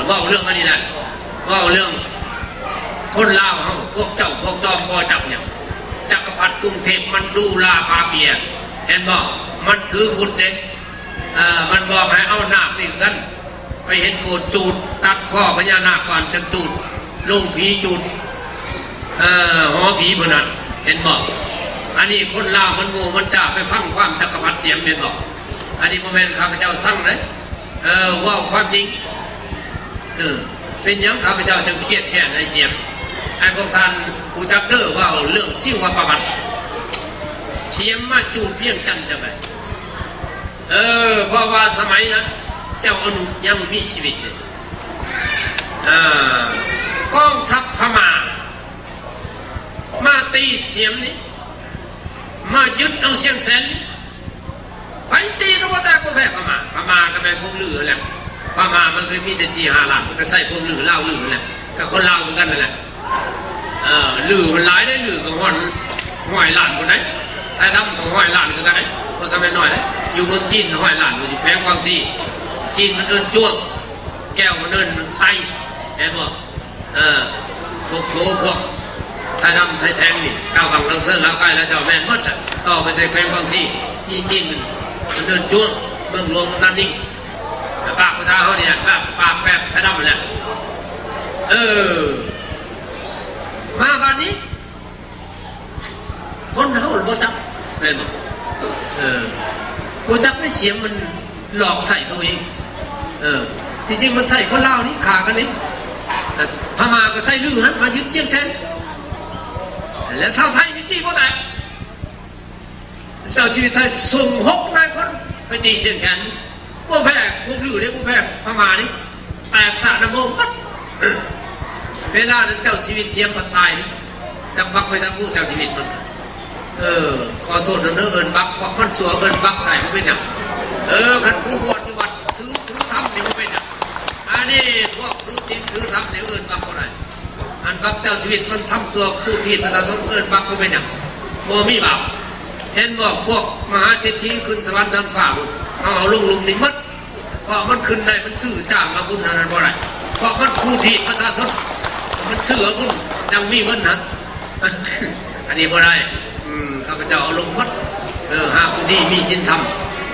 ເວົ້າເລື່ອງອັນນີ້ແຫຼະ ເວົ້າເລື່ອງຄົນລາວເຮົາ ພວກເຈົ້າພວກຈອມບໍ່ຈັກຫຍັງ. ຈັກກະພັດກຸງເທບມັນຫຼູຫຼາປາເປຍ ເຫັນບໍ່? ມັນຖືພຸດເດ້. ເອີ ມັນບອກໃຫ້ເອົານາກນີ້ຄືກັນ ໄປເຮັດໂກດຈູດ ຕັດຄໍພະຍານາກກ່ອນ ຈັ່ງຈູດ ໂລງຜີຈູດ ເອີ ຫໍຜີພຸ້ນນະ ເຫັນບໍ່? ອັນນີ້ຄົນລາວມັນໂງ່ມັນຈ້າ ໄປຟັງຄວາມຈັກກະພັດສຽມ ເຫັນບໍ່? ອັນນີ້ບໍ່ແມ່ນຂ້າພະເຈົ້າສັ່ງເດ້ ເອີ ເວົ້າຄວາມຈິງ. ເອີ ເປັນຫຍັງຂ້າພະເຈົ້າຈຶ່ງຄຽດແຄ້ນໃຫ້ສຽມ? ໃຫ້ພວກທ່ານຮູ້ຈັກເດີ ເວົ້າເລື່ອງຊີວະປະຫວັດ ສຽມມາຈູດວຽງຈັນຈັ່ງໃດ? ເອີ ເພາະວ່າສະໄໝນັ້ນເຈົ້າອະນຸຍັງມີຊີວິດເດ ອາ ກອງທັບພະມ້າມາຕີສຽມນີ້ ມາຍຶດເອົາຊຽງແສນນີ້ ໃຜຕີກໍບໍ່ແຕກບໍ່ແພ້ພະມ້າ. ພະມ້າກໍແມ່ນພວກລືຫັ້ນແຫຼະ ພະມ້າມັນກໍມີແຕ່ສີ່ຫ້າລ້ານ ມັນກໍໃຊ້ພວກລື ລາວລືຫັ້ນແຫຼະ ກໍຄົນລາວຄືກັນຫັ້ນແຫຼະ. ເອີ ລືມັນຫຼາຍເດ້ ລືກໍຮອດຮ້ອຍລ້ານພຸ້ນໃດ໋ ໄທດຳກໍຮ້ອຍລ້ານຄືກັນໃດ໋ ບໍ່ຊຳເປັນນ້ອຍເດ້. ຢູ່ເມືອງຈີນຮ້ອຍລ້ານ ຢູ່ແຂວງກວາງຊີ ຈີນມັນເອີ້ນຈວງ ແກ້ວມັນເອີ້ນໄຕ ເຫັນບໍ່? ເອີ ພວກໂທ ພວກໄທດຳໄທແທງນີ້ ກາວຫວັງ ລັງເຊີ ລາວໃຕ້ ລາວເຈົ້າ ແມ່ນໝົດແຫຼະ. ຕໍ່ໄປໃສ່ແຂວງກວາງຊີ ຈີ ຈີນມັນເອີ້ນຈວງ ເມືອງຫຼວງນານນິງ ປາກພາສາເຮົານີ້ແຫຼະ ປາກ ປາກແບບໄທດຳຫັ້ນແຫຼະ. ເອີ ມາບາດນີ້ ຄົນເຮົາບໍ່ຈັກ ແມ່ນບໍ່? ເອີ ບໍ່ຈັກໄດ້ສຽມ ມັນຫຼອກໃຊ້ໂຕເອງ. ເອີ ທີ່ຈິງມັນໃຊ້ຄົນລາວນີ້ ຂ້າກັນນີ້ ແຕ່ພະມ້າກໍໃຊ້ລືຫັ້ນມາຍຶດຊຽງແສນ ແລະ ຊາວໄທນີ້ຕີບໍ່ແຕກ. ເຈົ້າຊີວິດໄທສົ່ງຫົກນາຍພົນໄປຕີຊຽງແສນ ບໍ່ແພ້ພວກລືເດ້ ບໍ່ແພ້ພະມ້ານີ້ ແຕກສະນຳໂມໝົດ. ເວລານັ້ນເຈົ້າຊີວິດສຽມມັນຕາຍນີ້ ຈັກບັກໄປຈັກຮູ້ເຈົ້າຊີວິດມັນ. ເອີ ຂໍໂທດນຳເດີ ເອີ້ນບັກ ພວກມັນຊົ່ວ ເອີ້ນບັກໄດ້ບໍ່ເປັນຫຍັງ. ເອີ ຄັນຜູ້ບວດຢູ່ວັດ ຖື ຖືທຳນີ້ບໍ່ເປັນຫຍັງ. ອັນນີ້ພວກຖືສິນຖືທຳນີ້ເອີ້ນບັກບໍ່ໄດ້. ອັນບັກເຈົ້າຊີວິດມັນທຳຊົ່ວ ຂູດຮີດປະຊາຊົນ ເອີ້ນບັກບໍ່ເປັນຫຍັງ ບໍ່ມີບາບ. ເຫັນບໍ່ ພວກມະຫາເສດຖີຂຶ້ນສະຫວັນຊັ້ນຟ້າພຸ້ນ ເຮົາເອົາລົງລຸ່ມນີ້ໝົດ. ເພາະມັນຂຶ້ນໄດ້ ມັນຊື້ຈ້າງເອົາບຸນອັນນັ້ນບໍ່ໄດ້ ເພາະມັນຂູດຮີດປະຊາຊົນ ມັນຊື້ເອົາບຸນຈັ່ງມີເງິນຫັ້ນ. ອັນນີ້ບໍ່ໄດ້. ອືມ ຂ້າພະເຈົ້າເອົາລົງໝົດ. ເອີ ຫາຜູ້ດີມີສິນທຳ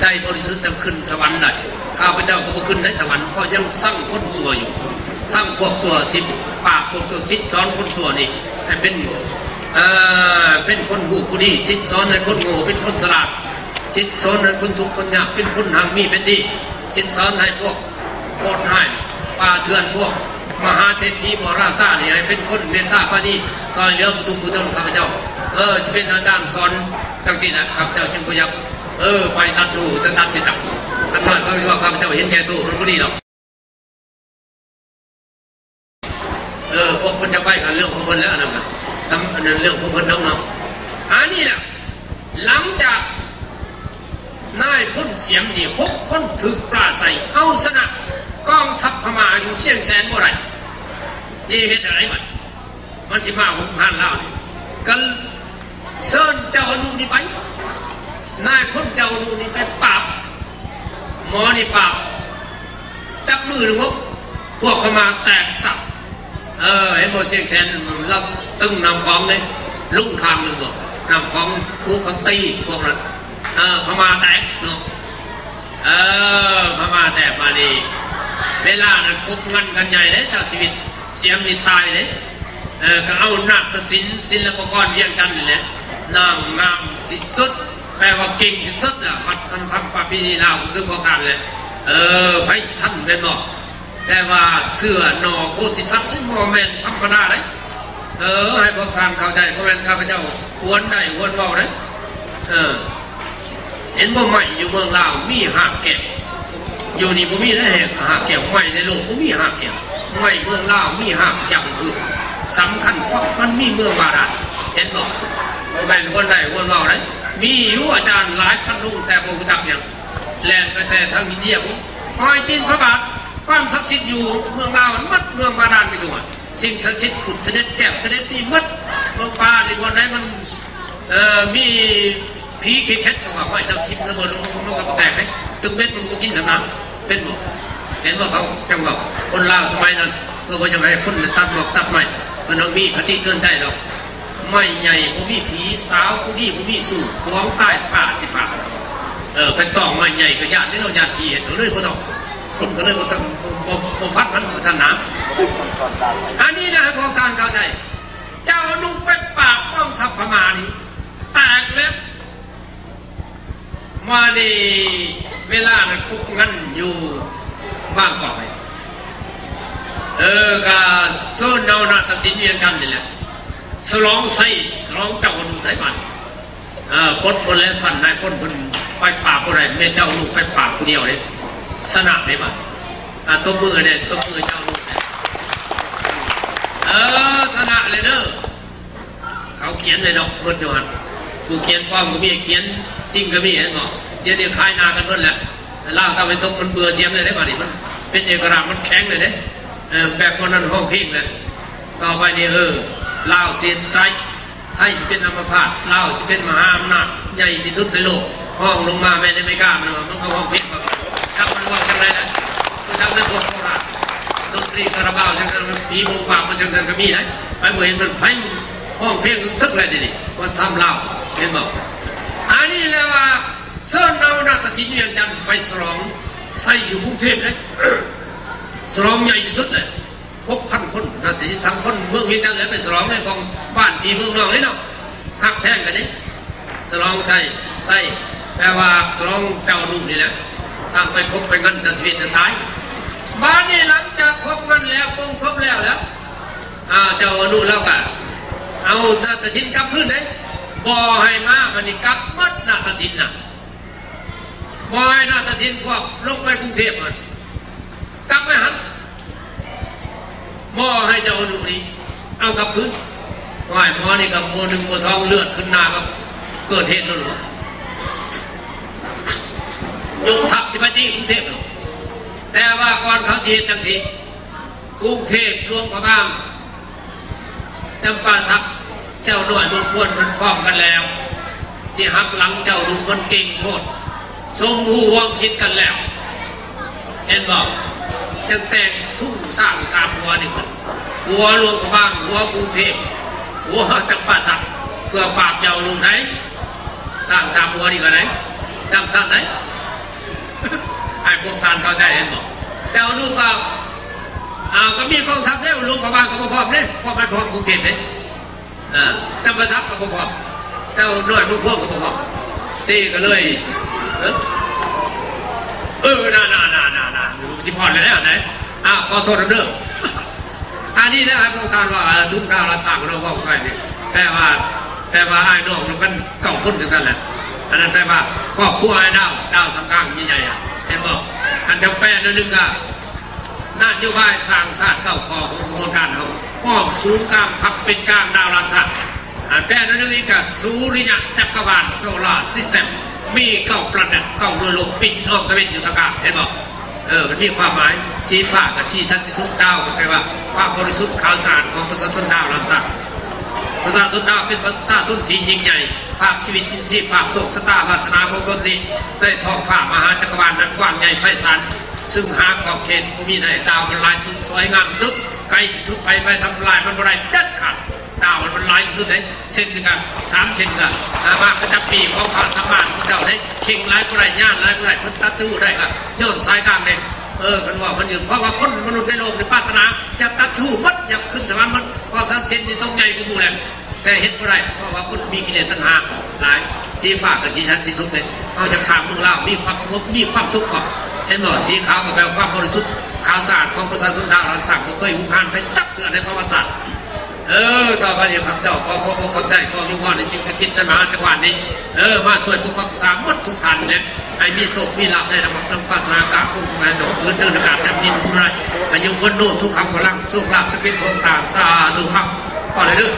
ໃຈບໍລິສຸດຈັ່ງຂຶ້ນສະຫວັນໄດ້. ຂ້າພະເຈົ້າກໍບໍ່ຂຶ້ນໃນສະຫວັນ ເພາະຍັງຊັງຄົນຊົ່ວຢູ່ ຊັງພວກຊົ່ວ ທີ່ປາບພວກຊົ່ວ ສິດສອນຄົນຊົ່ວນີ້ໃຫ້ເປັນ ເອີ ເປັນຄົນຮູ້ຜູ້ດີ ສິດສອນໃຫ້ຄົນໂງ່ເປັນຄົນສະຫຼາດ ສິດສອນໃຫ້ຄົນທຸກຄົນຍາກເປັນຄົນຮັ່ງມີເປັນດີ ສິດສອນໃຫ້ພວກໂຫດຮ້າຍ ປ່າເຖື່ອນ ພວກມະຫາເສດຖີ ພວກລາຊານີ້ ໃຫ້ເປັນຄົນເມດຕາປານີ ຊ່ອຍເຫຼືອຜູ້ທຸກຜູ້ຈົນ. ຂ້າພະເຈົ້າ ເອີ ຊິເປັນອາຈານສອນຈັ່ງຊີ້ແຫຼະ ຂ້າພະເຈົ້າຈຶ່ງບໍ່ຢາກ ເອີ ໄປຕັດສູ້ ແຕ່ຕັດໄປສັກ ຄັນມາກກໍວ່າຂ້າພະເຈົ້າເຫັນແກ່ໂຕ ມັນບໍ່ດີດອກ. ເອີ ພວກເພິ່ນຈະໄປກໍເລື່ອງຂອງເພິ່ນແລ້ວ ອັນນັ້ນກໍສຳ ອັນນັ້ນເລື່ອງຂອງເພິ່ນນຳເນາະ. ອັນນີ້ແຫຼະ ຫຼັງຈາກນາຍພົນສຽມນີ້ ຫົກຄົນຖືກປາໃສ່ ເອົາຊະນະກອງທັບພະມ້າຢູ່ຊຽງແສນບໍ່ໄດ້ ຊິເຮັດແນວໃດບັດ? ມັນຊິມາຮຸກຮານລາວນີ້ ກໍເຊີນເຈົ້າອະນຸນີ້ໄປ ນາຍພົນເຈົ້າອະນຸນີ້ໄປປາບ ໝໍນີ້ປາບ ຈັກມື້ໜຶ່ງ ໂອ້ ພວກພະມ້າແຕກສັບ. ເອີ ເຫັນບໍ່ ຊຽງແສນລາວຕຶງນ້ຳຂອງເດ້ ລຸງຂ້າງໜຶ່ງບໍ ນ້ຳຂອງ ພູເຂົາຕີພວກນັ້ນ ເອີ ພະມ້າແຕກເນາະ. ເອີ ພະມ້າແຕກ ບາດນີ້ເວລານັ້ນຄົບງັນກັນໃຫຍ່ເດ້ ເຈົ້າຊີວິດສຽມນີ້ຕາຍເດ້. ເອີ ກໍເອົານາກຕະສິນ ສິນລະປະກອນວຽງຈັນນີ້ແຫຼະ ນາງງາມທີ່ສຸດ ແປວ່າເກັ່ງທີ່ສຸດລະ ວັດທະນະທຳປະເພນີລາວກໍຄືພວກທ່ານແຫຼະ. ເອີ ໃຜຊິທັນແມ່ນບໍ່? ແຕ່ວ່າເສື້ອໜໍ່ໂພທິສັດນີ້ບໍ່ແມ່ນທຳມະດາເດ້. ເອີ ໃຫ້ພວກທ່ານເຂົ້າໃຈ ບໍ່ແມ່ນຂ້າພະເຈົ້າຫວນໄດ້ຫວນເວົ້າເດ້. ເອີ ເຫັນບໍ່ ໄມ້ຢູ່ເມືອງລາວມີຮາກແກ້ວ ຢູ່ນີ້ບໍ່ມີເດ້ ຮາກແກ້ວ ໄມ້ໃນໂລກບໍ່ມີຮາກແກ້ວ. ໄມ້ເມືອງລາວມີຮາກຢ່າງອື່ນສຳຄັນ ເພາະມັນມີເມືອງບາດານ. ເຫັນບໍ່? ບໍ່ແມ່ນຫວນໄດ້ຫວນເວົ້າເດ້. ມີຢູ່ອາຈານຫຼາຍພັນອົງ ແຕ່ບໍ່ຮູ້ຈັກຫຍັງ ແລ່ນໄປແຕ່ທາງອິນເດຍພຸ້ນ ຮອຍຕີນພະບາດ. ຄວາມສັກສິດຢູ່ເມືອງລາວໝົດ ເມືອງບາດານໄປທົ່ວ. ສິ່ງສັກສິດ ຜຸດສະເດັດ ແກ້ວສະເດັດ ມີໝົດ. ເມືອງປ່ານີ້ ບ່ອນໃດມັນ ເອີ ມີຜີຂີ້ເຂັດ ເຂົາວ່າ ຫ້ອຍ ເຈົ້າຖິ້ມລະເບີດລົງ ມັນກໍບໍ່ແຕກເດ້ ຕຶກເມັດມັນກໍບໍ່ກິນຊ້ຳນະ. ເປັນບໍ່? ເຫັນບໍ່ ເຂົາຈັ່ງເວົ້າ ຄົນລາວສະໄໝນັ້ນ ເພື່ອບໍ່ຢາກໃຫ້ຄົນຕັດໝອກຕັດໄມ້ ເພິ່ນຕ້ອງມີຄະຕິເຕືອນໃຈດອກ. ໄມ້ໃຫຍ່ບໍ່ມີຜີ, ສາວຜູ້ດີບໍ່ມີຊູ້, ຂວາງໃຕ້ຟ້າຊິຜ່າ. ເອີ ໄປຕອງໄມ້ໃຫຍ່ກໍຢ້ານເດ້ເນາະ, ຢ້ານຜີເຮັດ ກໍເລີຍບໍ່ຕ້ອງ, ຄົນກໍເລີຍບໍ່ຕ້ອງ ບໍ່ ບໍ່ຟັນມັນ ວ່າຊັ້ນນະ. ອັນນີ້ແຫຼະໃຫ້ພວກທ່ານເຂົ້າໃຈ. ເຈົ້າອະນຸໄປປາບກອງທັບພະມ້ານີ້ແຕກແລ້ວ. ມານີ້ເວລານັ້ນຄົບກັນຢູ່ບາງກອກ. ເອີ ກະເຊີນເອົານາຕະສິນວຽງຈັນນີ້ແຫຼະ ສະຫຼອງໄຊ ສະຫຼອງເຈົ້າອະນຸໄດ້ບາດ. ເອີ ປົດບໍ່ແລະ ຊັ້ນນາຍພົນເພິ່ນໄປປາບບໍ່ໄດ້, ແມ່ນເຈົ້າອະນຸໄປປາບຜູ້ດຽວເດ້ ຊະນະເດ້ບາດ. ອ່າ ຕົບມືແດ່ ຕົບມືເຈົ້າອະນຸແດ່. ເອີ ຊະນະເລີຍເດີ. ເຂົາຂຽນເລີຍເນາະ ເບິດຢູ່ຫັ້ນ. ຜູ້ຂຽນປອມກໍມີ, ຂຽນຈິງກໍມີ, ເຫັນບໍ່? ດຽວນີ້ຂາຍໜ້າກັນເບິດແລ້ວ. ລາວຕາເວັນຕົກມັນເບື່ອສຽມເລີຍເດ້ ບາດນີ້ມັນເປັນເອກະລາດ ມັນແຂງເລີຍເດ້. ເອີ ແບບວ່ານັ້ນຮ້ອງເພງແຫຼະ. ຕໍ່ໄປນີ້ ເອີ ລາວຊິສະໄຕຣກ, ໄທຊິເປັນອຳມະພາດ, ລາວຊິເປັນມະຫາອຳນາດໃຫຍ່ທີ່ສຸດໃນໂລກ. ຮອງລົງມາແມ່ນອາເມລິກາ, ມັນວ່າ ມັນກໍຮ້ອງເພງວ່າ ຈັກມັນເວົ້າຈັ່ງໃດລະ. ຄືທາງເລື່ອງພວກໂຄລາດ ດົນຕີຄາຣາບາວຈັ່ງຊັ້ນ, ຜີບົງບາບມັນຈັ່ງຊັ້ນກໍມີໄດ໋. ໃຜບໍ່ເຫັນມັນ ໃຜຮ້ອງເພງຖືກແລ້ວເດນີ້ ວ່າທຳລາວ ເຫັນບໍ່? ອັນນີ້ແຫຼະວ່າເຊີນເອົານາຕະສິນວຽງຈັນໄປສະຫຼອງໄຊຢູ່ກຸງເທບເດ້, ສະຫຼອງໃຫຍ່ທີ່ສຸດເລີຍ. ຫົກພັນຄົນ ນາຕະສິນທັງຄົນເມືອງວຽງຈັນແຫຼະ ໄປສະຫຼອງໃນຂອງບ້ານພີ່ເມືອງນ້ອງນີ້ເນາະ, ຮັກແພງກັນເດ້. ສະຫຼອງໄຊ ໄຊ ແປວ່າສະຫຼອງເຈົ້າອະນຸນີ້ແຫຼະ, ຕາມໄປຄົບໄປງັນເຈົ້າຊີວິດຈົນຕາຍ. ບາດນີ້ຫຼັງຈາກຄົບງັນແລ້ວ ປົງສົບແລ້ວ ແລ້ວ ອ່າ ເຈົ້າອະນຸລາວກະເອົານາຕະສິນກັບຄືນເດ້, ບໍ່ໃຫ້ມາ. ບາດນີ້ກັບໝົດນາຕະສິນນະ, ບໍ່ໃຫ້ນາຕະສິນພວກລົງໄປກຸງເທບຫັ້ນ. ກັບໄປຫັ້ນ ໝໍໃຫ້ເຈົ້າອະນຸນີ້ເອົາກັບຄືນ. ຫວາຍ ໝໍນີ້ກໍບໍ່ໜຶ່ງບໍ່ສອງ ເລືອດຂຶ້ນໜ້າກໍເກີດເຫດແລ້ວ. ຍົກທັບຊິໄປຕີກຸງເທບໂລດ. ແຕ່ວ່າກ່ອນເຂົາຊິເຮັດຈັ່ງຊີ້ ກຸງເທບ ຫຼວງພະບາງ ຈຳປາສັກ ເຈົ້ານ້ອຍເມືອງພວນ ເພິ່ນພ້ອມກັນແລ້ວ ຊິຫັກຫຼັງເຈົ້າອະນຸ ມັນເກັ່ງໂພດ, ສົມຮູ້ຮ່ວມຄິດກັນແລ້ວ ເຫັນບໍ່? ຈຶ່ງແຕ່ງທຸງຊ້າງສາມຫົວນີ້ຂຶ້ນ, ຫົວຫຼວງພະບາງ, ຫົວກຸງເທບ, ຫົວຈຳປາສັກ ເພື່ອປາບເຈົ້າອະນຸໄດ໋. ຊ້າງສາມຫົວນີ້ກໍໄດ້ ຈັ່ງຊັ້ນໄດ໋ ໃຫ້ພວກທ່ານເຂົ້າໃຈ ເຫັນບໍ່? ເຈົ້າອະນຸກໍ ອ່າ ກໍມີກອງທັບເດ້, ຫຼວງພະບາງກໍບໍ່ພ້ອມເດ້, ພວກມັນພ້ອມກຸງເທບເດ້. ອ່າ ຈຳປາສັກກໍບໍ່ພ້ອມ, ເຈົ້ານ້ອຍເມືອງພວນກໍບໍ່ພ້ອມ, ຕີກັນເລີຍ. ເອີ ເອີ ນາ ນາ ນາ ນາ ນາ ຊິພອນແລ້ວນະ. ອ່າ ຂໍໂທດນຳເດີ. ອັນນີ້ນະ ພວກທ່ານວ່າ ເອີ ທຸກດາວລະສ້າງເນາະ ເວົ້າໄປນີ້ ແປວ່າ ແປວ່າອ້າຍນ້ອງນຳກັນເກົ້າຄົນ ຈັ່ງຊັ້ນແຫຼະ. ອັນນັ້ນແປວ່າຄອບຄົວອ້າຍດາວ ດາວທາງກາງໃຫຍ່ໆ ເຫັນບໍ່? ຄັນຈະແປໜ້ອຍໜຶ່ງກໍ ນະໂຍບາຍສ້າງຊາດເກົ້າຂໍ້ຂອງຂະບວນການເຮົາ ຮອບສູນກາງພັກເປັນກາງດາວລ້ານຊ້າງ. ອັນແປໜ້ອຍໜຶ່ງອີກກະສຸລິຍະຈັກກະວານ ໂຊລາຊິສເຕັມ ມີເກົ້າປະເທດ ເກົ້າເຮືອໂລກ ປິ່ນອ້ອມຕາເວັນຢູ່ທາງກາງ ເຫັນບໍ່? ເອີ ມັນມີຄວາມໝາຍ. ສີຟ້າກະສີສັນຕິສຸກ, ດາວກໍແປວ່າຄວາມບໍລິສຸດຂາວສະອາດຂອງປະຊາຊົນດາວລ້ານຊ້າງ. ປະຊາຊົນດາວເປັນປະຊາຊົນທີ່ຍິ່ງໃຫຍ່, ຝາກຊີວິດ, ອິນຊີ, ຝາກໂຊກຊະຕາວາສະໜາຂອງຕົນນີ້ໃນທ້ອງຟ້າມະຫາຈັກກະວານນັ້ນກວ້າງໃຫຍ່ໄພສານ, ຊຶ່ງຫາຂອບເຂດບໍ່ມີໃດ. ດາວມັນຫຼາຍທີ່ສຸດ, ສວຍງາມທີ່ສຸດ, ໄກທີ່ສຸດ, ໃຜໄປທຳລາຍມັນບໍ່ໄດ້ເດັດຂາດ. ດາວມັນຫຼາຍທີ່ສຸດເດ້, ເສັ້ນໜຶ່ງກະສາມເສັ້ນກະ ອາ ມາກປະຈຳປີຂອງພະສຳມາສຳພຸດທະເຈົ້າເດ້. ເຄັ່ງຫຼາຍກໍໄດ້, ຍານຫຼາຍກໍໄດ້, ເພິ່ນຕັດສະຮູ້ໄດ້ກະຍ້ອນສາຍກາງເດ້. ເອີ ຄັນວ່າເພິ່ນຢູ່ ເພາະວ່າຄົນມະນຸດໃນໂລກນີ້ປາດຖະໜາຈະຕັດສະຮູ້ໝົດ, ຢາກຂຶ້ນສະຫວັນໝົດ, ເພາະສະນັ້ນເສັ້ນນີ້ຕ້ອງໃຫຍ່ກວ່າໝູ່ແຫຼະ. ແຕ່ເຮັດບໍ່ໄດ້ ເພາະວ່າຄົນມີກິເລດຕັນຫາຫຼາຍ. ສີຟ້າກະສີສັນຕິສຸກເດ້. ເຮົາຢາກສ້າງເມືອງລາວມີຄວາມສະຫງົບ ມີຄວາມສຸກເກາະ ເຫັນບໍ່? ສີຂາວກໍແປວ່າຄວາມບໍລິສຸດ ຂາວສະອາດຂອງປະຊາຊົນລາວ. ລ້ານຊ້າງບໍ່ເຄີຍຮຸກຮານໃຜຈັກເທື່ອໃນປະຫວັດສາດ. ເອີ ຕໍ່ໄປນີ້ຂ້າພະເຈົ້າຂໍຂອບອົກຂອບໃຈ, ຂໍວິງວອນໃຫ້ສິ່ງສັກສິດໃນມະຫາຈັກກະວານນີ້ ເອີ ມາຊ່ວຍປົກປັກຮັກສາໝົດທຸກທ່ານແຫຼະ. ໃຫ້ມີໂຊກມີລາບໃນນຳໝັກນຳປາດຖະໜາການຄົງທັງຫຼາຍ ດອກເງິນເດີນອາກາດ ແຕ່ມີບຸນໄລ ອາຍຸວັນໂນສຸຂັງພະລັງ ໂຊກລາບສຳເລັດຫົນທາງ. ສາທຸ. ຟັງພໍແລ້ວເດີ.